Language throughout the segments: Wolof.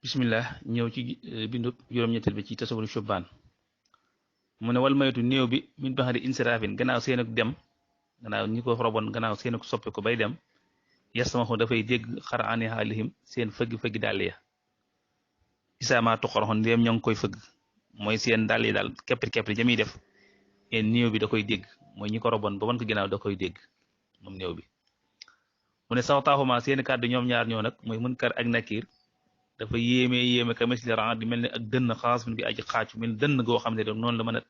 bismillah ñëw ci bindu juróom-ñetteel bi ci tasawuru shubaan mu ne wal maytu néew bi min baxari insiraafin gannaaw seen ak dem gannaaw ñi ko roboon gannaaw seen ak soppi ko bay dem yasmaxu dafay dégg xara ani xaalihim seen fëgg-fëggi dàll ya isaama tuqaraxoon ndéem ñoo ngi koy fëgg mooy seen dàll yi daal keppri jamiy def en néew bi da koy dégg mooy ñi ko roboon ba wan ko ginnaaw da koy dégg moom néew bi mu ne sawtaaxuma seen kàddu ñoom ñaar ñoo nag mooy Munkar ak Nakiir dafa yéeme ka misli ran di mel ne ak dënn xaas min gi aji xaacu mel dënn goo xam ne noonu la mën a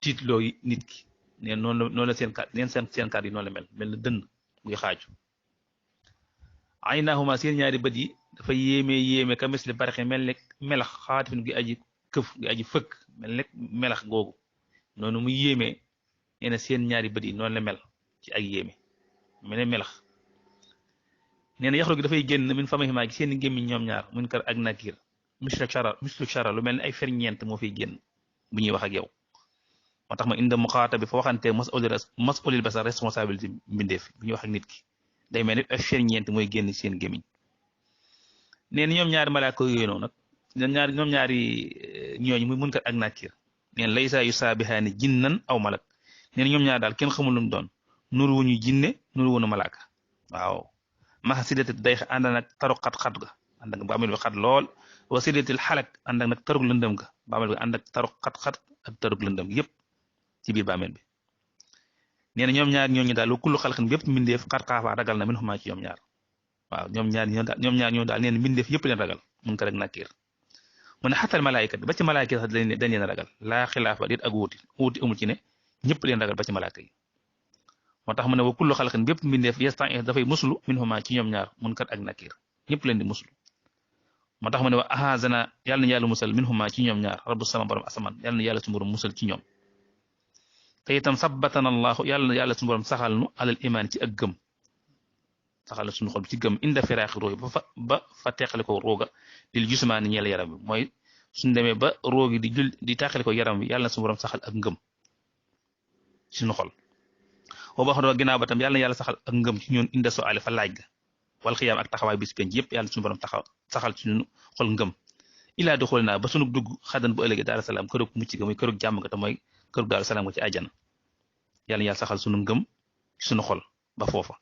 tiitloo nit ki neen noonu la seen kàddu yi noonu la mel ne dënn muy xaaju aynaahuma seen ñaari bët yi dafa yéeme ka misli barxe mel ne melax xaatifin gi aji këf gi aji fëkk mel ne melax googu noonu mu yéeme nee na seen ñaari bët yi noonu la mel ci ak yéeme mel ne melax nee na yaxru gi dafay génn min famihimaa gi seen gémmiñ ñoom ñaar Munkar ak Nakiir mislu shara lu mel ne ay ferñeent moo fiy génn bu ñuy wax ak yow moo tax ma inda muxaata bi fa waxante masulil basar responsabilité mbindeef bu ñuy wax ak nit ki day mel ne ay ferñeent mooy génn seen gémmiñ nee na ñoom ñaari malaaka yooyu noonu nag ñoom ñaari ñooñu muy Munkar ak Nakiir nee na laysa yusaabihaani jinnan aw malak nee na ñoom ñaar daal kenn xamul lu mu doon nuru wuñu jinne nuru wuñu malaaka waaw maxa sidatil day ànd nag taru xat-xat ga ànd ak bàmmeel bi xat lool wa sidatil xalak ànd ak nag tarug lëndëm ga bàmmeel bi ànd ak taru xat-xat ak tarug lëndëm yëpp ci biir bàmmeel bi nee na ñoom ñaar ñooñu daal lu kullu xalqin bépp mbindeef xat xaafaa ragal na min xumaa ci ñoom ñaar waaw ñoom ñaar ñoo daal nee na mbindeef yëpp leen ragal Munkar ak Nakiir mu ne xatal malaayika ba ci malaayika sax dañ leen ragal laa xilaaf ba dit ak wuuti amul ci ne ñëpp leen ragal ba ci malaaka yi moo tax mu ne wa kullu xalqin bépp mbindeef yastan dafay muslu min huma ci ñoom ñaar Munkar ak Nakiir ñëpp leen di muslu moo tax mu ne wa ahazana yàlla na yàlla musal min huma ci ñoom ñaar rabbu sama borom asamaan yàlla na yàlla su borom musal ci ñoom te itam sabbatana allahu yàlla na yàlla su borom saxal nu alal imaan ci ak gëm saxal suñu xol ci gëm inda firaaxi roogi ba fa teqale ko rooga lil jusmaani ñeel yaram bi mooy suñ demee ba roogi di teqale ko yaram bi yàlla na su borom saxal ak ngëm suñu xol boo baax na ginnaaw ba tam yàlla na yàlla saxal ak ngëm ci ñun inda soo ale fa laaj ga wal xiyaam ak taxawaay bis penc yëpp yàlla suñu borom saxal ci ñun xol ngëm ilaa di xool naa ba sunu dugg xadan bu ëllëgee Daaru Salaam kërug mucc ga muy kërug jàmm ga te mooy kërug Daaru Salaam ga ci àjjana yàlla na yàlla saxal sunu ngëm ci sunu xol ba foofa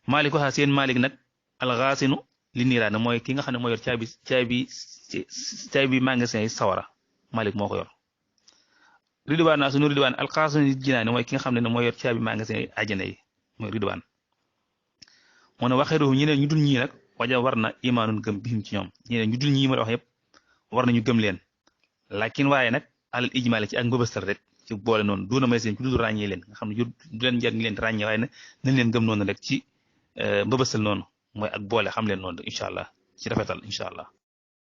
Maalik waxaa seen Maalik nag alxaasinu li niiraane mooy ki nga xam ne moo yor caabi magasin yi sawara Maalik moo ko yor ridwaan naa sunu ridwaan alxaasinu li jinaane mooy ki nga xam ne moo yor caabi magasin yi àjjana yi mooy ridwaan moo ne waxee ruuxu ñeneen ñu dul ñii nag waja war na imaanun gëm bihim ci ñoom ñeneen ñu dul ñii ma wax yëpp war nañu gëm leen lakin waaye nag alal ijmaale ci ak mbëbëstal rek ci boole noonu duuna may seen ci du ràññee leen nga xam ne du leen jar ngi leen ràññee waaye nag nañ leen gëm noonu rek ci mbëbëstal noonu mooy ak boole xam leen noonu incha allah ci rafetal incha allah